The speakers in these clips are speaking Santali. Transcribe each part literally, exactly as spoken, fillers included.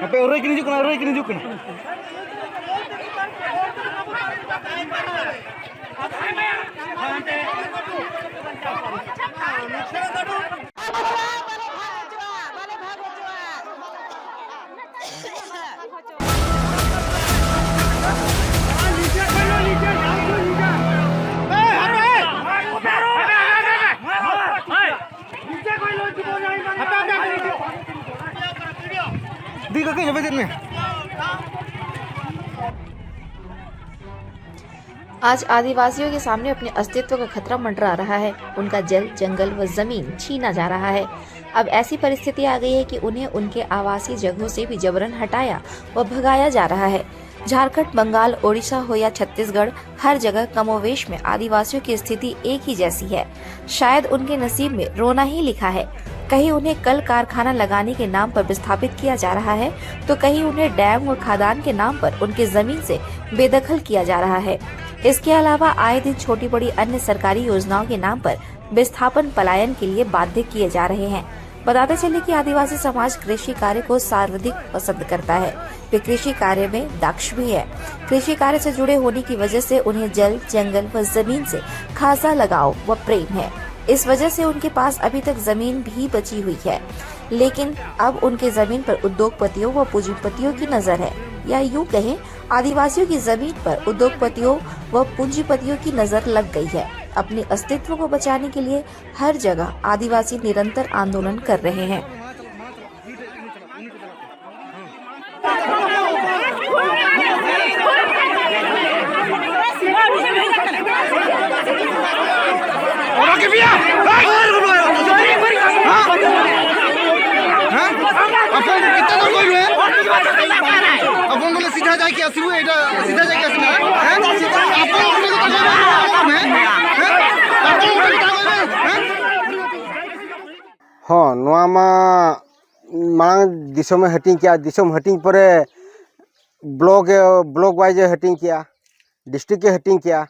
ᱦᱟᱯᱮ, ᱨᱟᱹᱭ ᱠᱤᱱ ᱦᱤᱡᱩᱜ ᱠᱟᱱᱟ, ᱨᱟᱹᱭ ᱠᱤᱱ ᱦᱤᱡᱩᱜ ᱠᱟᱱᱟ᱾ ᱫᱤ ᱠᱟᱹᱠᱤ ᱧᱮᱯᱮ ᱪᱮᱫ ᱢᱮ᱾ आज आदिवासियों के सामने अपने अस्तित्व का खतरा मंडरा रहा है। उनका जल, जंगल व जमीन छीना जा रहा है। अब ऐसी परिस्थिति आ गई है कि उन्हें उनके आवासीय जगहों से भी जबरन हटाया व भगाया जा रहा है। झारखंड, बंगाल, ओडिशा हो या छत्तीसगढ़, हर जगह कमोवेश में आदिवासियों की स्थिति एक ही जैसी है। शायद उनके नसीब में रोना ही लिखा है। कहीं उन्हें कल कारखाना लगाने के नाम पर विस्थापित किया जा रहा है, तो कहीं उन्हें डैम व खदान के नाम पर उनकी जमीन से बेदखल किया जा रहा है। इसके अलावा आए दिन छोटी बड़ी अन्य सरकारी योजनाओं के नाम पर विस्थापन, पलायन के लिए बाध्य किए जा रहे हैं। बताते चले कि आदिवासी समाज कृषि कार्य को सर्वाधिक पसंद करता है। वे कृषि कार्य में दक्ष भी है। कृषि कार्य से जुड़े होने की वजह से उन्हें जल, जंगल व जमीन से खासा लगाव व प्रेम है। इस वजह से उनके पास अभी तक जमीन भी बची हुई है, लेकिन अब उनके जमीन पर उद्योगपतियों व पूंजीपतियों की नजर है, या यूं कहें, आदिवासियों की जमीन पर उद्योगपतियों व पूंजीपतियों की नजर लग गई है। अपने अस्तित्व को बचाने के लिए हर जगह आदिवासी निरंतर आंदोलन कर रहे हैं। ᱦᱚᱸ, ᱱᱚᱣᱟ ᱢᱟ ᱢᱟᱲᱟᱝ ᱫᱤᱥᱚᱢᱮ ᱦᱟᱹᱴᱤᱧ ᱠᱮᱜᱼᱟ, ᱫᱤᱥᱚᱢ ᱦᱟᱹᱴᱤᱧ ᱯᱚᱨᱮ ᱵᱞᱚᱠ ᱮ, ᱵᱞᱚᱠ ᱣᱟᱭᱤᱡ ᱮ ᱦᱟᱹᱴᱤᱧ ᱠᱮᱜᱼᱟ, ᱰᱤᱥᱴᱨᱤᱠᱴ ᱮ ᱦᱟᱹᱴᱤᱧ ᱠᱮᱜᱼᱟ,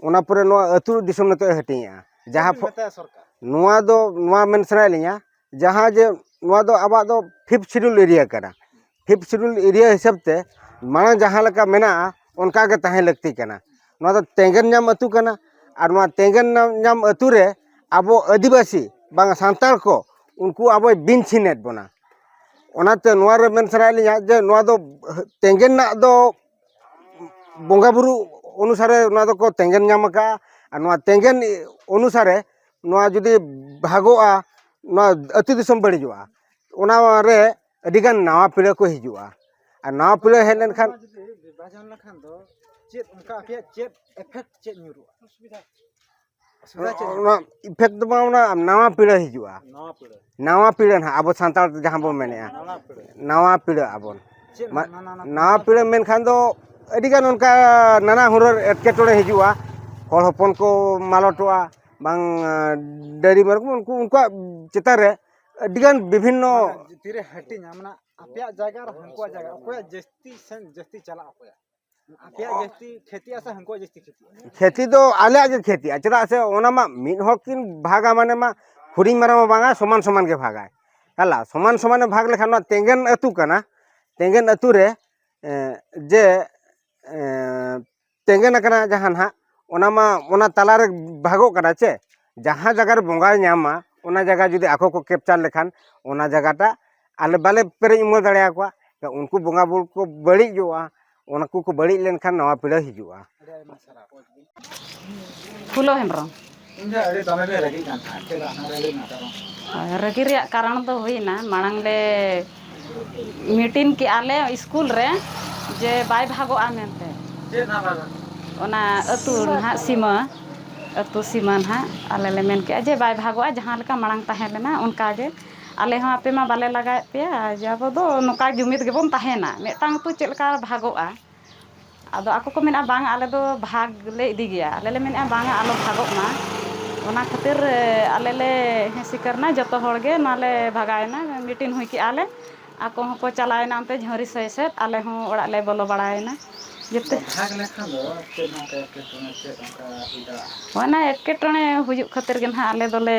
ᱚᱱᱟ ᱯᱚᱨᱮ ᱱᱚᱣᱟ ᱟᱹᱛᱩ ᱫᱤᱥᱚᱢ ᱱᱤᱛᱚᱜ ᱮ ᱦᱟᱹᱴᱤᱧᱮᱜᱼᱟ᱾ ᱡᱟᱦᱟᱸ ᱪᱮᱫ ᱯᱷᱚ-, ᱢᱮᱛᱟᱭᱟ ᱥᱚᱨᱠᱟᱨ? ᱱᱚᱣᱟ ᱫᱚ, ᱱᱚᱣᱟ ᱢᱮᱱ ᱥᱟᱱᱟᱭᱮᱫ ᱞᱤᱧᱟ, ᱡᱟᱦᱟᱸ ᱡᱮ ᱱᱚᱣᱟ ᱫᱚ ᱟᱵᱚᱣᱟᱜ ᱫᱚ ᱯᱷᱤᱯᱛᱷ ᱥᱤᱰᱩᱞ ᱮᱨᱤᱭᱟ ᱠᱟᱱᱟ, ᱯᱷᱤᱯᱛᱷ ᱥᱤᱰᱩᱞ ᱮᱨᱤᱭᱟ ᱦᱤᱥᱟᱹᱵ ᱛᱮ ᱢᱟᱲᱟᱝ ᱡᱟᱦᱟᱸ ᱞᱮᱠᱟ ᱢᱮᱱᱟᱜᱼᱟ, ᱚᱱᱠᱟ ᱜᱮ ᱛᱟᱦᱮᱸ ᱞᱟᱹᱠᱛᱤ ᱠᱟᱱᱟ᱾ ᱱᱚᱣᱟ ᱫᱚ ᱛᱮᱸᱜᱮᱱ ᱧᱟᱢ ᱟᱹᱛᱩ ᱠᱟᱱᱟ, ᱟᱨ ᱱᱚᱣᱟ ᱛᱮᱸᱜᱮᱱ ᱧᱟᱢ ᱟᱹᱛᱩ ᱨᱮ ᱟᱵᱚ ᱟᱹᱫᱤᱵᱟᱹᱥᱤ ᱵᱟᱝ ᱥᱟᱱᱛᱟᱲ ᱠᱚ, ᱩᱱᱠᱩ ᱟᱵᱚᱭ ᱵᱤᱱ ᱪᱷᱤᱱᱮᱫ ᱵᱚᱱᱟ᱾ ᱚᱱᱟᱛᱮ ᱱᱚᱣᱟ ᱨᱮ ᱢᱮᱱ ᱥᱟᱱᱟᱭᱮᱫ ᱞᱤᱧᱟ ᱡᱮ ᱱᱚᱣᱟ ᱫᱚ ᱛᱮᱸᱜᱮᱱ ᱨᱮᱱᱟᱜ ᱫᱚ ᱵᱚᱸᱜᱟ ᱵᱩᱨᱩ ᱚᱱᱩᱥᱟᱨᱮ ᱱᱚᱣᱟ ᱫᱚᱠᱚ ᱛᱮᱸᱜᱮᱱ ᱧᱟᱢ ᱟᱠᱟᱫᱼᱟ᱾ ᱟᱨ ᱱᱚᱣᱟ ᱛᱮᱸᱜᱮᱱ ᱚᱱᱩᱥᱟᱨᱮ ᱱᱚᱣᱟ ᱡᱩᱫᱤ ᱵᱷᱟᱜᱚᱜᱼᱟ, ᱱᱚᱣᱟ ᱟᱹᱛᱩ ᱫᱤᱥᱚᱢ ᱵᱟᱹᱲᱤᱡᱚᱜᱼᱟ᱾ ᱚᱱᱟ ᱨᱮ ᱟᱹᱰᱤᱜᱟᱱ ᱱᱟᱣᱟ ᱯᱤᱲᱟᱹ ᱠᱚ ᱦᱤᱡᱩᱜᱼᱟ᱾ ᱟᱨ ᱱᱟᱣᱟ ᱯᱤᱲᱟᱹ ᱦᱮᱡ ᱞᱮᱱᱠᱷᱟᱱ ᱱᱚᱣᱟ ᱡᱩᱫᱤ ᱵᱤᱵᱷᱟᱡᱚᱱ ᱞᱮᱠᱷᱟᱱ ᱫᱚ ᱪᱮᱫ ᱚᱱᱠᱟ ᱟᱯᱮᱭᱟᱜ ᱪᱮᱫ ᱮᱯᱷᱮᱠᱴ ᱪᱮᱫ ᱧᱩᱨᱩᱜᱼᱟ? ᱚᱥᱩᱵᱤᱫᱷᱟ ᱪᱮᱫ? ᱚᱱᱟ ᱤᱯᱷᱮᱠᱴ ᱫᱚ ᱢᱟ ᱚᱱᱟ ᱱᱟᱣᱟ ᱯᱤᱲᱟᱹ ᱦᱤᱡᱩᱜᱼᱟ᱾ ᱱᱟᱣᱟ ᱯᱤᱲᱟᱹ᱾ ᱱᱟᱣᱟ ᱯᱤᱲᱟᱹ ᱱᱟᱦᱟᱜ ᱟᱵᱚ ᱥᱟᱱᱛᱟᱲ ᱛᱮ ᱡᱟᱦᱟᱸ ᱵᱚᱱ ᱢᱮᱱᱮᱫᱼᱟ, ᱱᱟᱣᱟ ᱯᱤᱲᱟᱹ᱾ ᱱᱟᱣᱟ ᱯᱤᱲᱟᱹ ᱟᱵᱚᱱ᱾ ᱪᱮᱫ ᱢᱟ-, ᱱᱟᱣᱟ, ᱱᱟᱣᱟ, ᱱᱟᱣᱟ ᱯᱤᱲᱟᱹ ᱢᱮᱱᱠᱷᱟᱱ ᱫᱚ ᱟᱹᱰᱤᱜᱟᱱ ᱚᱱᱠᱟ ᱱᱟᱱᱟ ᱦᱩᱱᱟᱹᱨ ᱮᱴᱠᱮᱴᱚᱬᱮ ᱦᱤᱡᱩᱜᱼᱟ᱾ ᱦᱚᱲ ᱦᱚᱯᱚᱱ ᱠᱚ ᱢᱟᱞᱚᱴᱚᱜᱼᱟ, ᱵᱟᱝ, ᱰᱟᱹᱝᱨᱤ ᱢᱮᱨᱚᱢ ᱠᱚ, ᱩᱱᱠᱩ, ᱩᱱᱠᱩᱣᱟᱜ ᱪᱮᱛᱟᱱ ᱨᱮ ᱟᱹᱰᱤᱜᱟᱱ ᱵᱤᱵᱷᱤᱱᱱᱚ ᱢᱟᱱᱮ ᱛᱤᱨᱮ ᱦᱟᱹᱴᱤᱧᱟ, ᱢᱟᱱᱮ ᱟᱯᱮᱭᱟᱜ ᱡᱟᱭᱜᱟ ᱟᱨ ᱦᱟᱹᱱᱠᱩᱣᱟᱜ ᱡᱟᱭᱜᱟ, ᱚᱠᱚᱭᱟᱜ ᱡᱟᱹᱥᱛᱤ ᱥᱮ ᱡᱟᱹᱥᱛᱤ ᱪᱟᱞᱟᱜᱼᱟ, ᱚᱠᱚᱭᱟᱜ? ᱟᱯᱮᱭᱟᱜ ᱡᱟᱹᱥᱛᱤ ᱠᱷᱮᱛᱤᱜᱼᱟ ᱥᱮ ᱦᱟᱹᱱᱠᱩᱣᱟᱜ ᱡᱟᱹᱥᱛᱤ ᱠᱷᱮᱛᱤᱜᱼᱟ? ᱠᱷᱮᱛᱤ ᱫᱚ ᱟᱞᱮᱭᱟᱜ ᱜᱮ ᱠᱷᱮᱛᱤᱜᱼᱟ, ᱪᱮᱫᱟᱜ ᱥᱮ ᱚᱱᱟ ᱢᱟ ᱢᱤᱫ ᱦᱚᱲ ᱠᱤᱱ ᱵᱷᱟᱜᱟ, ᱢᱟᱱᱮ ᱢᱟ ᱦᱩᱰᱤᱧ ᱢᱟᱨᱟᱝ ᱢᱟ ᱵᱟᱝᱟ, ᱥᱚᱢᱟᱱ ᱥᱚᱢᱟᱱ ᱜᱮ ᱵᱷᱟᱜᱟᱭ᱾ ᱦᱮᱞᱟ ᱥᱚᱢᱟᱱ ᱥᱚᱢᱟᱱᱮ ᱵᱷᱟᱜᱽ ᱞᱮᱠᱷᱟᱱ ᱱᱚᱣᱟ ᱛᱮᱸᱜᱮᱱ ᱟᱹᱛᱩ ᱠᱟᱱᱟ, ᱛᱮᱸᱜᱮᱱ ᱟᱹᱛᱩ ᱨᱮ, ᱮᱸ, ᱡᱮ, ᱮᱸ, ᱛᱮᱸᱜᱮᱱ ᱟᱠᱟᱱᱟ ᱡᱟᱦᱟᱸ ᱱᱟᱦᱟᱜ, ᱚᱱᱟ ᱢᱟ ᱚᱱᱟ ᱛᱟᱞᱟᱨᱮ ᱵᱷᱟᱜᱚᱜ ᱠᱟᱱᱟ ᱪᱮ, ᱡᱟᱦᱟᱸ ᱡᱟᱭᱜᱟ ᱨᱮ ᱵᱚᱸᱜᱟᱭ ᱧᱟᱢᱟ, ᱚᱱᱟ ᱡᱟᱭᱜᱟ ᱡᱩᱫᱤ ᱟᱠᱚ ᱠᱚ ᱠᱮᱯᱪᱟᱨ ᱞᱮᱠᱷᱟᱱ, ᱚᱱᱟ ᱡᱟᱭᱜᱟᱴᱟᱜ ᱟᱞᱮ ᱵᱟᱞᱮ ᱯᱮᱨᱮᱡ ᱩᱢᱟᱹᱲ ᱫᱟᱲᱮᱭᱟᱠᱚᱣᱟ᱾ ᱩᱱᱠᱩ ᱵᱚᱸᱜᱟ ᱵᱩᱨᱩ ᱠᱚ ᱵᱟᱹᱲᱤᱡᱚᱜᱼᱟ, ᱚᱱᱟ ᱠᱚᱠᱚ ᱵᱟᱹᱲᱤᱡ ᱞᱮᱱᱠᱷᱟᱱ ᱱᱟᱣᱟ ᱯᱤᱲᱟᱹ ᱦᱤᱡᱩᱜᱼᱟ᱾ ᱯᱷᱩᱞᱳ ᱦᱮᱢᱵᱨᱚᱢ᱾ ᱤᱧ ᱫᱚ ᱟᱹᱰᱤ ᱫᱚᱢᱮ ᱞᱮ ᱨᱟᱹᱜᱤᱜ ᱠᱟᱱ ᱛᱟᱦᱮᱸᱫ, ᱪᱮᱫᱟᱜ ᱦᱟᱸᱜ ᱨᱟᱹᱜᱤ ᱨᱮᱱᱟᱜ ᱠᱟᱨᱚᱱ? ᱨᱟᱹᱜᱤ ᱨᱮᱭᱟᱜ ᱠᱟᱨᱚᱱ ᱫᱚ ᱦᱩᱭᱱᱟ, ᱢᱟᱲᱟᱝ ᱞᱮ ᱢᱤᱴᱤᱝ ᱠᱮᱜᱼᱟ ᱞᱮ ᱥᱠᱩᱞ ᱨᱮ ᱡᱮ ᱵᱟᱭ ᱵᱷᱟᱜᱚᱜᱼᱟ ᱢᱮᱱᱛᱮ᱾ ᱪᱮᱫ ᱱᱟᱦᱟᱜ ᱵᱷᱟᱜᱚᱜᱼᱟ? ᱚᱱᱟ ᱟᱹᱛᱩ ᱱᱟᱦᱟᱜ ᱥᱤᱢᱟᱹ, ᱟᱹᱛᱩ ᱥᱤᱢᱟᱹ ᱱᱟᱦᱟᱜ ᱟᱞᱮ ᱞᱮ ᱢᱮᱱ ᱠᱮᱜᱼᱟ ᱡᱮ ᱵᱟᱭ ᱵᱷᱟᱜᱚᱜᱼᱟ, ᱡᱟᱦᱟᱸ ᱞᱮᱠᱟ ᱢᱟᱲᱟᱝ ᱛᱟᱦᱮᱸ ᱞᱮᱱᱟ ᱚᱱᱠᱟ ᱜᱮ᱾ ᱟᱞᱮ ᱦᱚᱸ ᱟᱯᱮ ᱢᱟ ᱵᱟᱞᱮ ᱞᱟᱜᱟᱭᱮᱫ ᱯᱮᱭᱟ, ᱡᱮ ᱟᱵᱚ ᱫᱚ ᱱᱚᱝᱠᱟ ᱡᱩᱢᱤᱫ ᱜᱮᱵᱚᱱ ᱛᱟᱦᱮᱱᱟ, ᱢᱤᱫᱴᱟᱝ ᱟᱹᱛᱩ ᱪᱮᱫ ᱞᱮᱠᱟ ᱵᱷᱟᱜᱚᱜᱼᱟ? ᱟᱫᱚ ᱟᱠᱚ ᱠᱚ ᱢᱮᱱᱮᱫᱼᱟ, "ᱵᱟᱝ, ᱟᱞᱮ ᱫᱚ ᱵᱷᱟᱜᱽ ᱞᱮ ᱤᱫᱤ ᱜᱮᱭᱟ, ᱟᱞᱮ ᱞᱮ ᱢᱮᱱᱮᱫᱼᱟ, ᱵᱟᱝᱟ, ᱟᱞᱚ ᱵᱷᱟᱜᱚᱜ ᱢᱟ᱾" ᱚᱱᱟ ᱠᱷᱟᱹᱛᱤᱨ, ᱮ, ᱟᱞᱮ ᱞᱮ ᱦᱮᱸ ᱥᱤᱠᱟᱹᱨᱱᱟ, ᱡᱚᱛᱚ ᱦᱚᱲ ᱜᱮ ᱱᱚᱣᱟ ᱞᱮ ᱵᱷᱟᱜᱟᱣᱮᱱᱟ, ᱢᱤᱴᱤᱝ ᱦᱩᱭ ᱠᱮᱜᱼᱟ ᱞᱮ᱾ ᱟᱠᱚ ᱦᱚᱸᱠᱚ ᱪᱟᱞᱟᱣᱮᱱᱟ ᱚᱱᱛᱮ ᱡᱷᱟᱹᱨᱤ ᱥᱟᱹᱭ ᱥᱮᱫ, ᱟᱞᱮ ᱦᱚᱸ ᱚᱲᱟᱜ ᱞᱮ ᱵᱚᱞᱚ ᱵᱟᱲᱟᱭᱮᱱᱟ᱾ ᱡᱮᱛᱮ ᱵᱷᱟᱜᱽ ᱞᱮᱠᱷᱟᱱ ᱫᱚ ᱪᱮᱫ ᱱᱚᱝᱠᱟ ᱮᱴᱠᱮᱴᱚᱬᱮ, ᱪᱮᱫ ᱚᱱᱠᱟ ᱦᱩᱭ ᱫᱟᱲᱮᱭᱟᱜᱼᱟ? ᱚᱱᱟ ᱮᱴᱠᱮᱴᱚᱬᱮ ᱦᱩᱭᱩᱜ ᱠᱷᱟᱹᱛᱤᱨ ᱜᱮ ᱱᱟᱦᱟᱜ ᱟᱞᱮ ᱫᱚᱞᱮ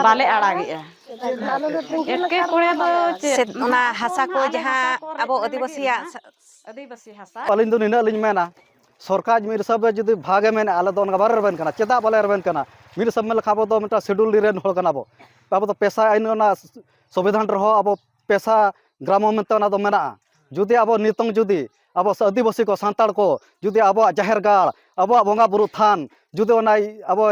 ᱵᱟᱞᱮ ᱟᱲᱟᱜᱮᱜᱼᱟ᱾ ᱮᱴᱠᱮᱴᱚᱬᱮ ᱫᱚ ᱪᱮᱫ? ᱥᱮ ᱚᱱᱟ ᱦᱟᱥᱟ ᱠᱚ ᱡᱟᱦᱟᱸ ᱟᱵᱚ ᱟᱹᱫᱤᱵᱟᱹᱥᱤᱭᱟᱜ ᱥᱟ- ᱟᱹᱫᱤᱵᱟᱹᱥᱤ ᱦᱟᱥᱟ᱾ ᱟᱹᱞᱤᱧ ᱫᱚ ᱱᱤᱱᱟᱹᱜ ᱞᱤᱧ ᱢᱮᱱᱟ, ᱥᱚᱨᱠᱟᱨ ᱢᱤᱫ ᱦᱤᱥᱟᱹᱵ ᱨᱮ ᱡᱩᱫᱤ ᱵᱷᱟᱜᱮ ᱢᱮᱱᱟ, ᱟᱞᱮ ᱫᱚ ᱚᱱᱠᱟ ᱵᱟᱞᱮ ᱨᱮᱵᱮᱱ ᱠᱟᱱᱟ᱾ ᱪᱮᱫᱟᱜ ᱵᱟᱞᱮ ᱨᱮᱵᱮᱱ ᱠᱟᱱᱟ? ᱢᱤᱫ ᱦᱤᱥᱟᱹᱵ ᱢᱮᱱ ᱞᱮᱠᱷᱟᱱ ᱟᱵᱚ ᱫᱚ ᱢᱤᱫᱴᱟᱝ ᱥᱤᱰᱩᱞ ᱨᱮᱱ ᱦᱚᱲ ᱠᱟᱱᱟ ᱵᱚ᱾ ᱟᱵᱚ ᱫᱚ ᱯᱮᱥᱟ ᱟᱹᱭᱤᱱ, ᱚᱱᱟ ᱥᱚᱝᱵᱤᱫᱷᱟᱱ ᱨᱮᱦᱚᱸ ᱟᱵᱚ ᱯᱮᱥᱟ ᱜᱨᱟᱢᱚ ᱢᱮᱱᱛᱮ ᱚᱱᱟ ᱫᱚ ᱢᱮᱱᱟᱜᱼᱟ᱾ ᱡᱩᱫᱤ ᱟᱵᱚ ᱱᱤᱛᱚᱝ ᱡᱩᱫᱤ ᱟᱵᱚ ᱟᱹᱫᱤᱵᱟᱹᱥᱤ ᱠᱚ, ᱥᱟᱱᱛᱟᱲ ᱠᱚ ᱡᱩᱫᱤ ᱟᱵᱚᱣᱟᱜ ᱡᱟᱦᱮᱨ ᱜᱟᱲ, ᱟᱵᱚᱣᱟᱜ ᱵᱚᱸᱜᱟ ᱵᱩᱨᱩ ᱛᱷᱟᱱ ᱡᱩᱫᱤ ᱚᱱᱟ ᱟᱵᱚ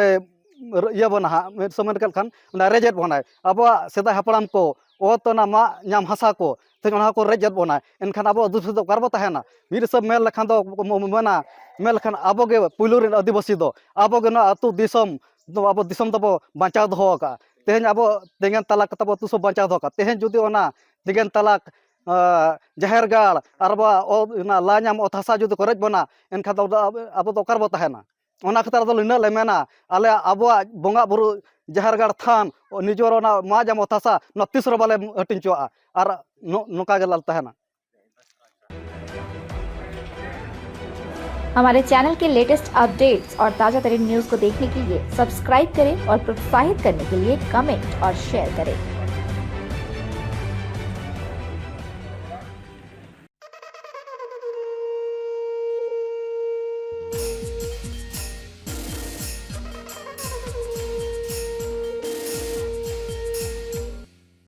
ᱤᱭᱟᱹ ᱵᱚᱱᱟ ᱦᱟᱸᱜ, ᱢᱤᱫ ᱥᱚᱢᱚᱭ ᱠᱮᱫ ᱠᱷᱟᱱ ᱚᱱᱟ ᱨᱮᱡᱮᱫ ᱵᱚᱱᱟᱭ, ᱟᱵᱚᱣᱟᱜ ᱥᱮᱫᱟᱭ ᱦᱟᱯᱲᱟᱢ ᱠᱚ ᱚᱛ ᱚᱱᱟ ᱢᱟᱜ ᱧᱟᱢ ᱦᱟᱥᱟ ᱠᱚ, ᱛᱮᱦᱮᱧ ᱚᱱᱟ ᱠᱚ ᱨᱮᱡᱮᱫ ᱵᱚᱱᱟᱭ, ᱮᱱᱠᱷᱟᱱ ᱟᱵᱚ ᱟᱹᱫᱤᱵᱟᱹᱥᱤ ᱫᱚ ᱚᱠᱟ ᱨᱮᱵᱚ ᱛᱟᱦᱮᱱᱟ? ᱢᱤᱫ ᱦᱤᱥᱟᱹᱵ ᱢᱮᱱ ᱞᱮᱠᱷᱟᱱ ᱫᱚ ᱢᱮᱱᱟ, ᱢᱮᱱ ᱞᱮᱠᱷᱟᱱ ᱟᱵᱚ ᱜᱮ ᱯᱩᱭᱞᱩ ᱨᱮᱱ ᱟᱹᱫᱤᱵᱟᱹᱥᱤ ᱫᱚ, ᱟᱵᱚ ᱜᱮ ᱱᱚᱣᱟ ᱟᱹᱛᱩ ᱫᱤᱥᱚᱢ ᱫᱚ, ᱟᱵᱚ ᱫᱤᱥᱚᱢ ᱫᱚᱵᱚ ᱵᱟᱧᱪᱟᱣ ᱫᱚᱦᱚ ᱟᱠᱟᱫᱼᱟ᱾ ᱛᱮᱦᱮᱧ ᱟᱵᱚ ᱛᱮᱸᱜᱮᱱ ᱛᱟᱞᱟ ᱠᱟᱛᱮ ᱵᱚ ᱟᱹᱛᱩ ᱫᱤᱥᱚᱢ ᱵᱟᱧᱪᱟᱣ ᱫᱚᱦᱚ ᱟᱠᱟᱫᱼᱟ᱾ ᱛᱮᱦᱮᱧ ᱡᱩᱫᱤ ᱚᱱᱟ ᱛᱮᱸᱜᱮᱱ ᱛᱟᱞᱟ, ᱟᱸ, ᱡᱟᱦᱮᱨ ᱜᱟᱲ ᱟᱨ ᱟᱵᱚᱣᱟᱜ ᱚᱛ, ᱚᱱᱟ ᱞᱟ ᱧᱟᱢ ᱚᱛ ᱦᱟᱥᱟ ᱡᱩᱫᱤ ᱠᱚ ᱨᱮᱡ ᱵᱚᱱᱟ, ᱮᱱᱠᱷᱟᱱ ᱫᱚ ᱟᱵᱚ, ᱟᱵᱚ ᱫᱚ ᱚᱠᱟ ᱨᱮᱵᱚ ᱛᱟᱦᱮᱱᱟ? ᱚᱱᱟ ᱠᱷᱟᱹᱛᱤᱨ ᱟᱫᱚ ᱱᱤᱱᱟᱹᱜ ᱞᱮ ᱢᱮᱱᱟ, ᱟᱞᱮ ᱟᱵᱚᱣᱟᱜ ᱵᱚᱸᱜᱟ ᱵᱩᱨᱩ ᱡᱟᱦᱮᱨ ᱜᱟᱲ ᱛᱷᱟᱱ, ᱱᱤᱡᱚᱨ ᱚᱱᱟ ᱢᱟ ᱡᱟᱢᱚᱛ ᱦᱟᱥᱟ, ᱱᱚᱣᱟ ᱛᱤᱥ ᱨᱮ ᱵᱟᱞᱮ ᱦᱟᱹᱴᱤᱧ ᱦᱚᱪᱚᱣᱟᱜᱼᱟ᱾ ᱟᱨ ᱱᱚ-, ᱱᱚᱝᱠᱟ ᱜᱮ ᱞᱟᱞ ᱛᱟᱦᱮᱱᱟ᱾ हमारे चैनल के लेटेस्ट अपडेट्स और ताज़ा तरीन न्यूज़ को देखने के लिए सब्सक्राइब करें और प्रोत्साहित करने के लिए कमेंट और शेयर करें।